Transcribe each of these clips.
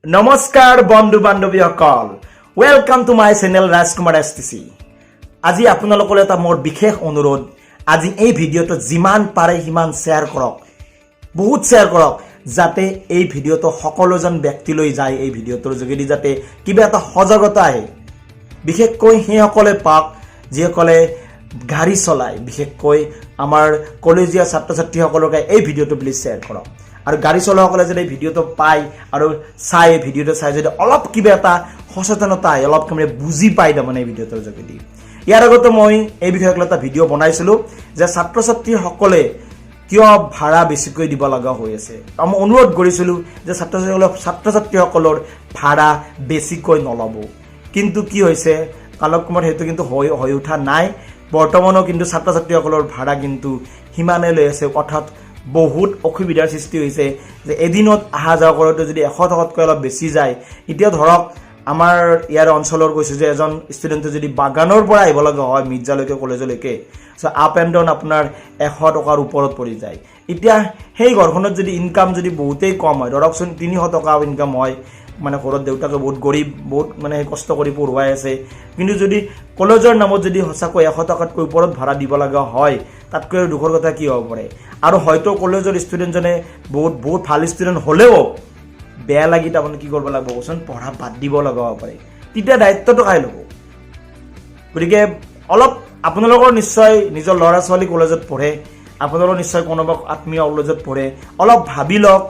নমস্কাৰ বন্ধু বান্ধৱীসকল, welcome to my channel Rajkumar STC. আজি আপোনালোকলৈ এটা মোৰ বিশেষ অনুৰোধ। আজি এই ভিডিঅ'টো যিমান পাৰে সিমান শ্বেয়াৰ কৰক, বহুত শ্বেয়াৰ কৰক, যাতে এই ভিডিঅ'টো সকলোজন ব্যক্তিলৈ যায়। এই ভিডিঅ'টোৰ যোগেদি যাতে কিবা এটা সজাগতা আহে, বিশেষকৈ সেইসকলে পাওক যিসকলে গাড়ী চলায়। বিশেষকৈ আমাৰ কলেজীয়া ছাত্ৰ ছাত্ৰীসকলকে এই ভিডিঅ'টো প্লিজ শ্বেয়াৰ কৰক আৰু গাড়ী চলোৱাসকলে যদি এই ভিডিঅ'টো পায় আৰু চাই, এই ভিডিঅ'টো চাই যদি অলপ কিবা এটা সচেতনতা আহে, অলপ কিবা বুজি পায়, তাৰমানে এই ভিডিঅ'টোৰ যোগেদি। ইয়াৰ আগতে মই এই বিষয়ক লৈ এটা ভিডিঅ' বনাইছিলোঁ যে ছাত্ৰ ছাত্ৰীসকলে কিয় ভাড়া বেছিকৈ দিব লগা হৈ আছে। মই অনুৰোধ কৰিছিলোঁ যে ছাত্ৰ ছাত্ৰীসকলৰ ভাড়া বেছিকৈ নল'ব। কিন্তু কি হৈছে কালক্ৰমত, সেইটো কিন্তু হৈ হৈ উঠা নাই। বৰ্তমানো কিন্তু ছাত্ৰ ছাত্ৰীসকলৰ ভাড়া কিন্তু সিমানে লৈ আছে। অৰ্থাৎ বহুত অসুবিধাৰ সৃষ্টি হৈছে যে এদিনত অহা যোৱা কৰোঁতে যদি 100 টকাতকৈ অলপ বেছি যায়। এতিয়া ধৰক আমাৰ ইয়াৰ অঞ্চলৰ কৈছোঁ যে এজন ষ্টুডেণ্টে যদি বাগানৰ পৰা আহিব লগা হয় মিৰ্জালৈকে, কলেজলৈকে, চ' আপ এণ্ড ডাউন আপোনাৰ 100 টকাৰ ওপৰত পৰি যায়। এতিয়া সেই ঘৰখনত যদি ইনকাম যদি বহুতেই কম হয়, ধৰকচোন 300 টকা ইনকাম হয়, মানে ঘৰত দেউতাকে বহুত গৰীব, বহুত মানে কষ্ট কৰি পঢ়ুৱাই আছে, কিন্তু যদি কলেজৰ নামত যদি সঁচাকৈ 100 টকাতকৈ ওপৰত ভাড়া দিব লগা হয়, তাতকৈ আৰু দুখৰ কথা কি হ'ব পাৰে? আৰু হয়তো কলেজৰ ষ্টুডেণ্টজনে বহুত বহুত ভাল ষ্টুডেণ্ট হ'লেও বেয়া লাগি তাৰমানে কি কৰিব লাগিব কচোন, পঢ়া বাদ দিব লগা হ'ব পাৰে। তেতিয়া দায়িত্বটো কাই ল'ব? গতিকে অলপ আপোনালোকৰ নিশ্চয় নিজৰ ল'ৰা ছোৱালী কলেজত পঢ়ে, আপোনালোকৰ নিশ্চয় কোনোবা আত্মীয় কলেজত পঢ়ে, অলপ ভাবি লওক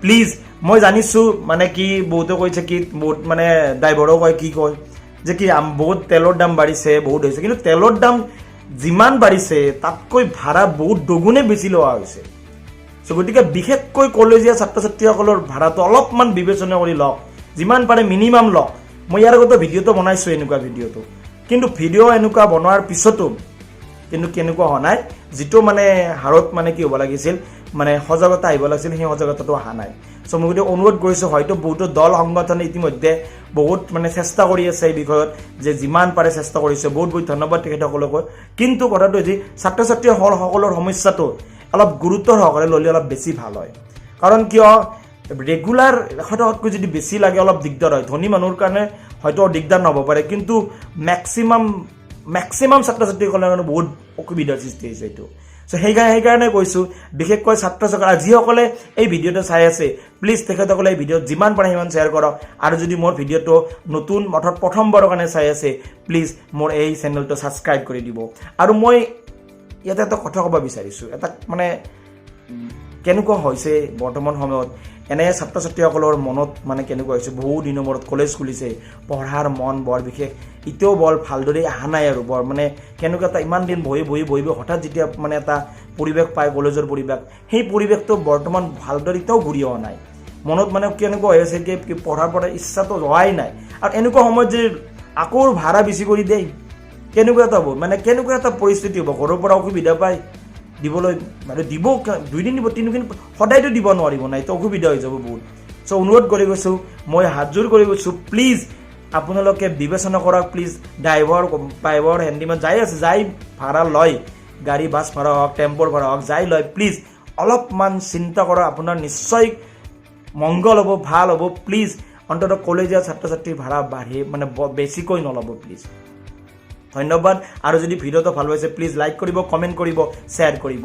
প্লিজ। মই জানিছোঁ মানে কি বহুতে কৈছে কি, বহুত মানে ড্ৰাইভাৰেও কয়, কি কয় যে কি বহুত তেলৰ দাম বাঢ়িছে, বহুত হৈছে। কিন্তু তেলৰ দাম যিমান বাঢ়িছে, তাতকৈ ভাড়া বহুত দুগুণে বেছি লোৱা হৈছে। চ' গতিকে বিশেষকৈ কলেজীয়া ছাত্ৰ ছাত্ৰীসকলৰ ভাড়াটো অলপমান বিবেচনা কৰি লওক, যিমান পাৰে মিনিমাম লওক। মই ইয়াৰ আগতে ভিডিঅ'টো বনাইছোঁ, এনেকুৱা ভিডিঅ'টো। কিন্তু ভিডিঅ' এনেকুৱা বনোৱাৰ পিছতো কিন্তু কেনেকুৱা হোৱা নাই, যিটো মানে হাৰত মানে কি হ'ব লাগিছিল, মানে সজাগতা আহিব লাগিছিল, সেই সজাগতাটো অহা নাই। চ' মই গতিকে অনুৰোধ কৰিছোঁ, হয়তো বহুতো দল সংগঠনে ইতিমধ্যে বহুত মানে চেষ্টা কৰি আছে এই বিষয়ত, যে যিমান পাৰে চেষ্টা কৰিছে, বহুত বহুত ধন্যবাদ তেখেতসকলকো। কিন্তু কথাটো হৈছে, ছাত্ৰ ছাত্ৰীসকলৰ সমস্যাটো অলপ গুৰুত্ব সহকাৰে ল'লে অলপ বেছি ভাল হয়। কাৰণ কিয়, ৰেগুলাৰ 100 টকাতকৈ যদি বেছি লাগে, অলপ দিগদাৰ হয়। ধনী মানুহৰ কাৰণে হয়তো দিগদাৰ নহ'ব পাৰে, কিন্তু মেক্সিমাম মেক্সিমাম ছাত্ৰ ছাত্ৰীসকলৰ কাৰণে বহুত অসুবিধাৰ সৃষ্টি হৈছে এইটো। চ' সেইকাৰণে কৈছোঁ, বিশেষকৈ ছাত্ৰ ছাত্ৰী যিসকলে এই ভিডিঅ'টো চাই আছে, প্লিজ তেখেতসকলে এই ভিডিঅ'ত যিমান পাৰে সিমান শ্বেয়াৰ কৰক। আৰু যদি মোৰ ভিডিঅ'টো নতুন অৰ্থাৎ প্ৰথমবাৰৰ কাৰণে চাই আছে, প্লিজ মোৰ এই চেনেলটো ছাবস্ক্ৰাইব কৰি দিব। আৰু মই ইয়াতে এটা কথা ক'ব বিচাৰিছোঁ, এটা মানে কেনেকুৱা হৈছে বৰ্তমান সময়ত, এনে ছাত্ৰ ছাত্ৰীসকলৰ মনত মানে কেনেকুৱা হৈছে, বহু দিনৰ মূৰত কলেজ খুলিছে, পঢ়াৰ মন বৰ বিশেষ এতিয়াও বৰ ভালদৰে অহা নাই। আৰু বৰ মানে কেনেকুৱা এটা ইমান দিন বহি বহি বহি বহি হঠাৎ যেতিয়া মানে এটা পৰিৱেশ পায়, কলেজৰ পৰিৱেশ, সেই পৰিৱেশটো বৰ্তমান ভালদৰে এতিয়াও ঘূৰি অহা নাই। মনত মানে কেনেকুৱা হৈ আছে কি পঢ়াৰ পৰা ইচ্ছাটো হোৱাই নাই। আৰু এনেকুৱা সময়ত যদি আকৌ ভাড়া বেছি কৰি দিয়ে, কেনেকুৱা এটা হ'ব, মানে কেনেকুৱা এটা পৰিস্থিতি হ'ব? ঘৰৰ পৰা অসুবিধা পায় দিবলৈ, মানে দিব, দুইদিন দিব, তিনিদিন, সদায়তো দিব নোৱাৰিব নাই, তো অসুবিধা হৈ যাব বহুত। চ' অনুৰোধ কৰি গৈছোঁ মই, হাতযোৰ কৰি গৈছোঁ, প্লিজ আপোনালোকে বিবেচনা কৰক প্লিজ। ড্ৰাইভাৰ ড্ৰাইভাৰ হেণ্ডিমেন যাই আছে, যাই ভাড়া লয়, গাড়ী বাছ ভাড়া হওক, টেম্পোৰ ভাড়া হওক, যাই লয়, প্লিজ অলপমান চিন্তা কৰক। আপোনাৰ নিশ্চয় মংগল হ'ব, ভাল হ'ব। প্লিজ অন্ততঃ কলেজীয়া ছাত্ৰ ছাত্ৰীৰ ভাড়া বাঢ়ি মানে বেছিকৈ নল'ব প্লিজ। ধন্যবাদ। আৰু যদি ভিডিঅ'টো ভাল পাইছে, প্লিজ লাইক কৰিব, কমেণ্ট কৰিব, শ্বেয়াৰ কৰিব।